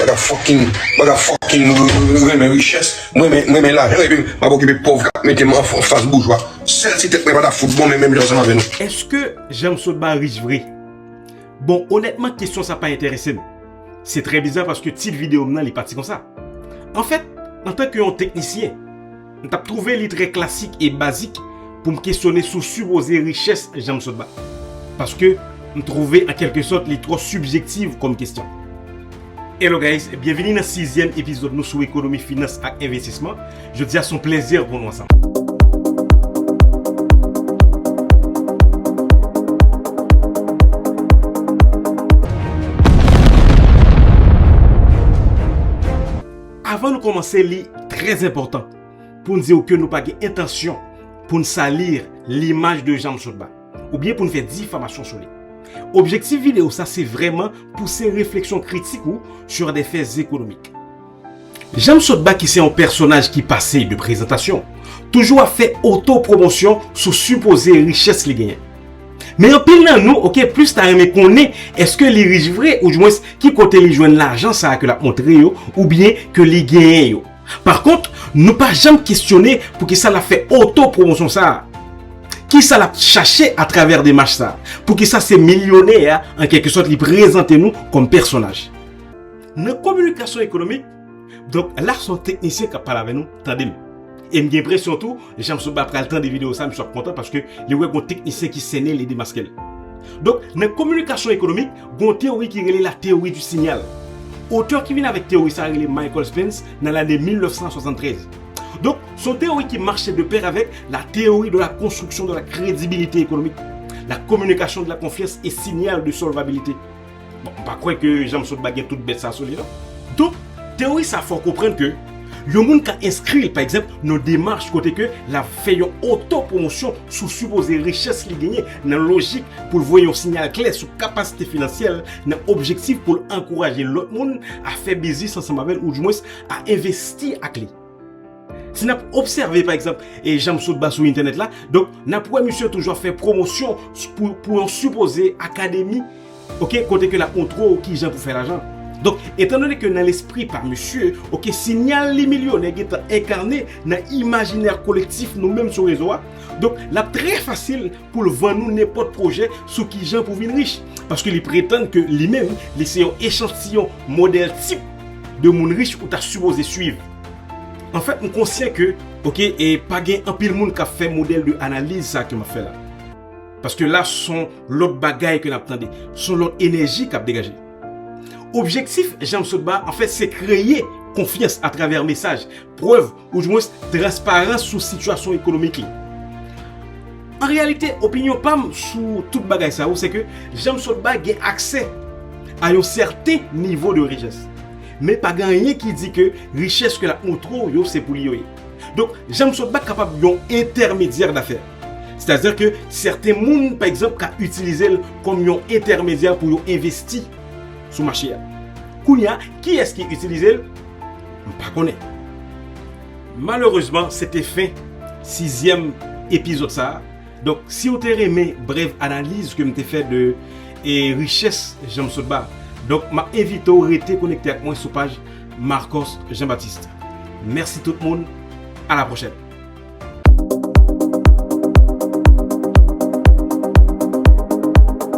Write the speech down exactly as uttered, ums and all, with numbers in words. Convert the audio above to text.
Mwen pa fucking, mwen pa fucking renmen richès. Mwen renmen, mwen renmen lajan epi m ap okipe pòv k ap mete m an, an fas boujwa. Sèl ti tèt mwen pa ta fout bon, men menm jan ansanm avè nou. Èske Jean Sotba rich vre? Bon, onètman, kesyon sa pa enterese m. Se trè biza paske tit videyo m nan, li pati konsa. Anfèt, antanke yon teknisyen, m t ap twouve li trè klasik e bazik pou m kesyone sou sipoze richès Jean Sotba. Paske m twouve, an kèlke sòt, li twò sibjektif kòm kesyon. Hello guys, byenvini nan sizyèm epizòd nou sou ekonomi, finans ak envestisman. Jodi a se yon plezi pou nou ansanm. Avan nou kòmanse, li trè enpòtan pou n di w ke nou pa gen entansyon pou n sali limaj de Jean Sotba, oubyen pou n fè difamasyon sou li. Objektif videyo sa se vrèman pouse refleksyon kritik ou sur des faits économiques. Jean Sotba, ki se yon pèsonaj ki pase de prezantasyon, toujou ap fè otopwomosyon sou sipoze richès li genyen. Men anpil nan nou, oke, plis ta renmen konnen èske li rich vre, oudimwens ki kote li jwenn lajan sa a ke l ap montre yo, oubyen ke li genyen yo. Pa kont, nou pa janm kesyone poukisa l ap fè otopwomosyon sa a. Kisa l ap chache atravè demach sa a? Poukisa se milyonè a, an kèlke sòt, li prezante nou kòm pèsonaj? Nan kominikasyon ekonomik, donk la se yon teknisyen k ap pale avè nou, tande m. E m gen enpresyon tou, Jean Sotba pral tande videyo sa, misye ap kontan paske li wè gon teknisyen ki sènen l e demaske l. Donk, nan kominikasyon ekonomik, gon teyori ki rele la théorie du signal. Otè ki vin avèk teyori sa rele Michael Spence nan lane mil nèf san swasanntrèz. Donk, se yon teyori ki mache de pè avèk la théorie de la construction de la crédibilité économique, la communication de la confiance et signal de solvabilité. Bon, m pa kwè ke Jean Sotba gen tout bèt sa sou li, non. Donk, teyori sa fè w konprann ke yon moun ka enskri l, pa egzanp, nan demach kote ke l ap fè yon otopwomosyon sou sipoze richès li genyen, nan lojik pou l voye yon sinyal klè sou kapasite finansyèl, nan objektif pou l ankouraje lòt moun a fè biznis ansanm avè l, oudimwens a envesti ak li. Si n ap obsève, pa egzanp, e Jean Sotba sou entènèt la, donk, n ap wè misye toujou ap fè pwomosyon pou, pou yon sipoze akademi, oke, kote ke l ap montre w kijan pou fè lajan. Donk, etandone ke nan lespri pa misye, oke, sinyal li milyonè gentan enkane nan imajinè kolektif nou menm sou rezo a, donk, l ap trè fasil pou l vann nou nenpòt pwojè sou kijan pou vin rich. Paske li pretann ke li menm, li se yon echantiyon, modèl tip de moun rich ou ta sipoze swiv. Anfèt, m konsyan ke, oke, e pa gen anpil moun k ap fè modèl de analiz sa ke m ap fè la. Paske la, se yon lòt bagay ke n ap tande, se yon lòt enèji k ap degaje. Objektif Jean Sotba, anfèt, se kreye konfyans atravè mesaj, prèv, oudimwens transparans sou sitiyasyon ekonomik li. An reyalite, opinyon pa m sou tout bagay sa yo, se ke Jean Sotba gen aksè a yon sèten nivo de richès. Men pa gen anyen ki di ke richès ke l ap montre w yo, se pou li yo ye. Donk, Jean Sotba kapab yon entèmedyè dafè. Sètadi ke sèten moun, pa egzanp, ka itilize l kòm yon entèmedyè pou yo envesti sou mache a. Kounye a, kiyès ki itilize l? M pa konnen. Malerezman, se te fen sizyèm epizòd sa a. Donk, si w te renmen brèv analiz ke m te fè de, e, richès Jean Sotba, donk, m ap envite w rete konekte ak mwen sou paj Marcos Jean Baptiste. Mèsi tout moun, a la pwochèn.